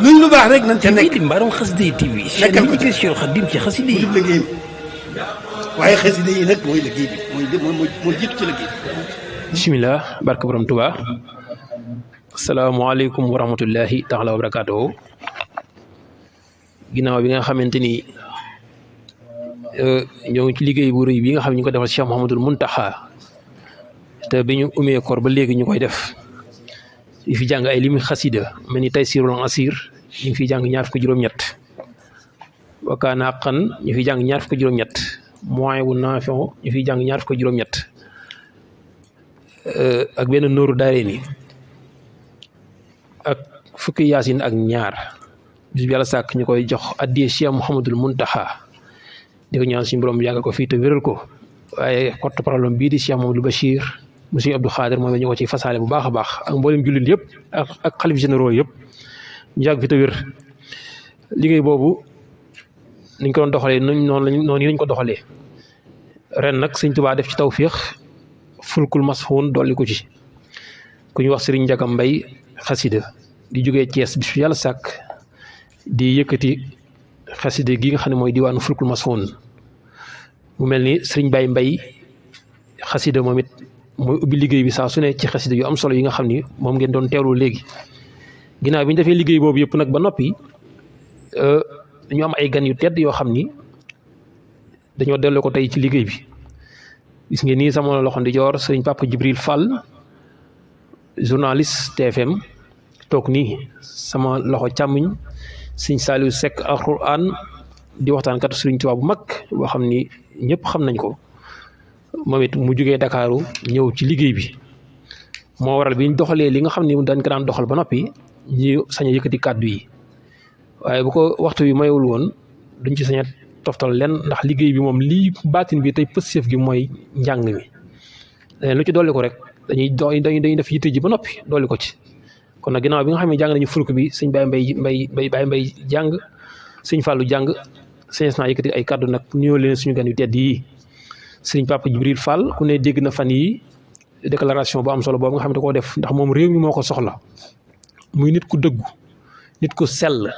luñ lu baax rek nañ ca nekk. di Mbaarum Xasida TV. nekkal ko ci Seexul Xadiim ci xasida yi. liggéey waaye xasida yi nag mooy liggéey bi mooy jiitu ci liggéey bi. bisimilah barke borom Tuubaa. asalaamaaleykum wa rahmatullahi taala wa barakaatuhu. ginnaaw bi nga xamante ni ñoo ngi ci liggéey bu rëy bi nga xam ne ñu ko defal Cheikh Mouhamadul Mountakha te bi ñu umee koor ba léegi ñu koy def ñu fi jàng ay limi xasida mel ni Taysirul Asir ñu ngi fiy jàng ñaar fukki juróom-ñett Wakaana Haqqan ñu fiy jàng ñaar fukki juróom-ñett Mawaahibu Naafi' ñu fiy jàng ñaar fukki juróom-ñett ak benn Nooru Daarayni ak fukki Yaasin ak ñaar bis bi yàlla sàkk ñu koy jox addiya Cheikh Mouhamadul Mountakha di ko ñaan suñu borom yàggal ko fii te wéral ko waaye porte-parole bii di Cheikh Mouhamadul Bachir mu Sëriñ Abdou Khadir moom ñu ko ci fasaale bu baax a baax ak mboolem jullit yëpp ak xalif généraux yëpp ñu yàgg fi te wér. liggéey boobu niñ ko doon doxalee noonu lañ ko doxalee ren nag Sëriñ Tuubaa def ci tawféex fulkul masxuun dolli ko ci ku ñu wax Sëriñ Njaga Mbay xasida di jógee Thiès bis yàlla sàkk di yëkkati xasida gi nga xam ne mooy diwaanu fulkul masxuun mu mel ni Sëriñ Baay Mbay xasida moom it mooy ubbi liggéey bi saa su ne ci xasida yu am solo yi nga xam ni moom ngeen doon teewlu léegi ginnaaw bi ñu defee liggéey boobu yëpp nag ba noppi dañu am ay gan yu tedd yoo xam ni dañoo delloo ko tey ci liggéey bi gis ngeen nii sama loxo ndijoor sëriñ Papa Jibril Fall journaliste TFM toog nii sama loxo càmmiñ sëriñ Saliou Seck alquran di waxtaankat sëriñ Tuubaa bu mag boo xam ni ñëpp xam nañ ko moom it mu jógee Dakaaru ñëw ci liggéey bi moo waral bi ñu doxalee li nga xam ni dañ ko daan doxal ba noppi ñi sañ a yëkkati kàddu yi waaye bu ko waxtu bi mayul woon duñ ci sañ a toftal len ndax liggéey bi moom lii baatin bi tey pësséef gi mooy njàng mi lu ci dolli ko rek dañuy def yitte ji ba noppi dolli ko ci kon nag ginnaaw bi nga xam ne jàng nañu fulk bi sëñ Baye Mbay jàng sëñ Fallou jàng sëñ naa yëkkati ay kàddu nag ñëw leen suñu gan yu tedd yi sëriñ Papa Jibril Fall ku ne dégg na fan yi déclaration bu am solo boobu nga xam ne da koo def ndax moom réew mi moo ko soxla muy nit ku dëggu nit ku sell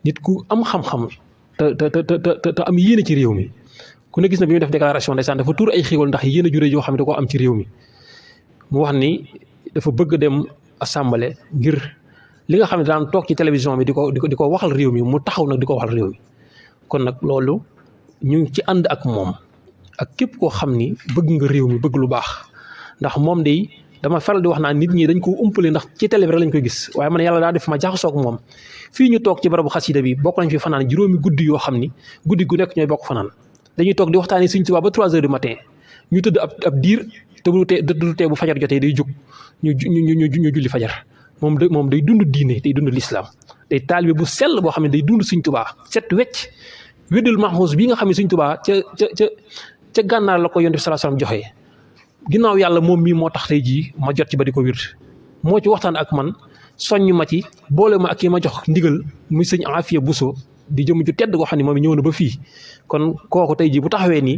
nit ku am xam-xam te am yéene ci réew mi ku ne gis na bi muy def déclaration ndeysaan dafa tuur ay xéwal ndax yéene jure yoo xam ne da koo am ci réew mi mu wax ni dafa bëgg dem assemblée ngir li nga xam ne daan toog ci télévision bi di ko waxal réew mi mu taxaw nag di ko waxal réew mi kon nag loolu ñu ngi ci ànd ak moom ak képp koo xam ni bëgg nga réew mi bëgg lu baax ndax moom day dama faral di wax naa nit ñi dañ ko umpale ndax ci télé bi rek lañ koy gis waaye man yàlla daa def ma jaxasoo ak moom fii ñu toog ci barabu xasida bi bokk nañ fi fanaan juróomi guddi yoo xam ni guddi gu nekk ñooy bokk fanaan dañuy toog di waxtaanee Sëriñ Tuubaa ba 3 heures du matin ñu tëdd ab diir te du tee bu fajar jotee day jóg ñu julli fajar moom day dund diine day dund lislaam day taalibe bu sell boo xam ne day dund Sëriñ Tuubaa set wecc wéddal maxuus bi nga xam ne Sëriñ Tuubaa ca gànnaar la ko Yonent bi sallallahu alayhi wasallam joxe ginnaaw yàlla moom mii moo tax tey jii ma jot ci ba di ko wird moo ci waxtaan ak man soññ ma ci boole ma ak ki ma jox ndigal muy sëñ Afia Bousso di jëm ju tedd koo xam ne moom ñëw na ba fii kon kooku tey jii bu taxawee nii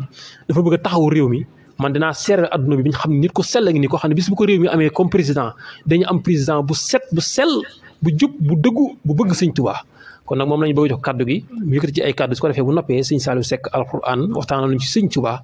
dafa bëgg a taxawu réew mi man dinaa seeral adduna bi ñu xam ne nit ko sell ngi nii koo xam ne bis bu ko réew mi amee comme président dañu am président bu set bu sell bu jub bu dëggu bu bëgg Sëñ Tuubaa kon nag moom lañu bëgg jox kaddu gi mu yëkkati ci ay kaddu su ko defee bu noppee sëñ Saliou Seck alquran waxtaanal nañu ci Sëñ Tuubaa